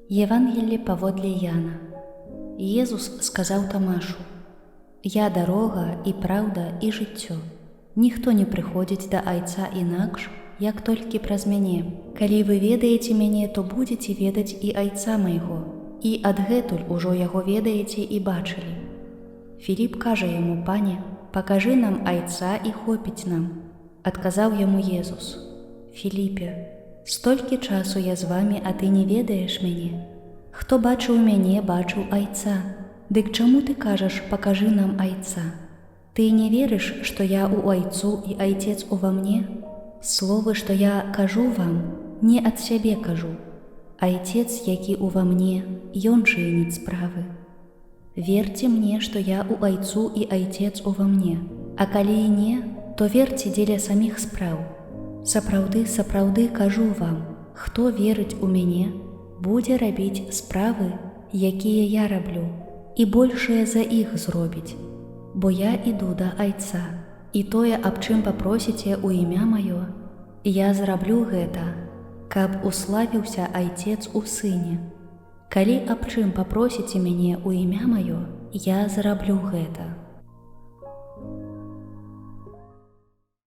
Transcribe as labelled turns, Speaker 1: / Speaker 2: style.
Speaker 1: Евангелле паводле Яна. Езус сказаў Тамашу: « Я дарога і праўда і жыццё. Ніхто не прыходзіць да Айца інакш, як толькі праз мяне. Калі вы ведаеце мяне, то будзеце ведаць і Айца майго, і адгэтуль ужо яго ведаеце і бачылі. Філіп кажа яму: « Пане, пакажы нам Айца, і хопіць нам. Адказаў яму Езус: « Філіпе, столькі часу я з вамі, а ты не ведаеш мяне. Хто бачыў мяне, бачыў Айца. Дык чаму ты кажаш: «Пакажы нам Айца»? Ты не верыш, што я ў Айцу і Айцец ува мне? Словы, што я кажу вам, не ад сябе кажу. Айцец, які ўва мне, ён чыніць справы. Верце мне, што я ў Айцу і Айцец ува мне, а калі і не, то верце дзеля саміх спраў. Сапраўды, сапраўды кажу вам, хто верыць у мяне, будзе рабіць справы, якія я раблю, і большыя за іх зробіць, бо я іду да Айца, і тое, аб чым папросіце ў імя маё, я зраблю гэта, каб уславіўся Айцец у Сыне. Калі аб чым папросіце мяне ў імя маё, я зраблю гэта.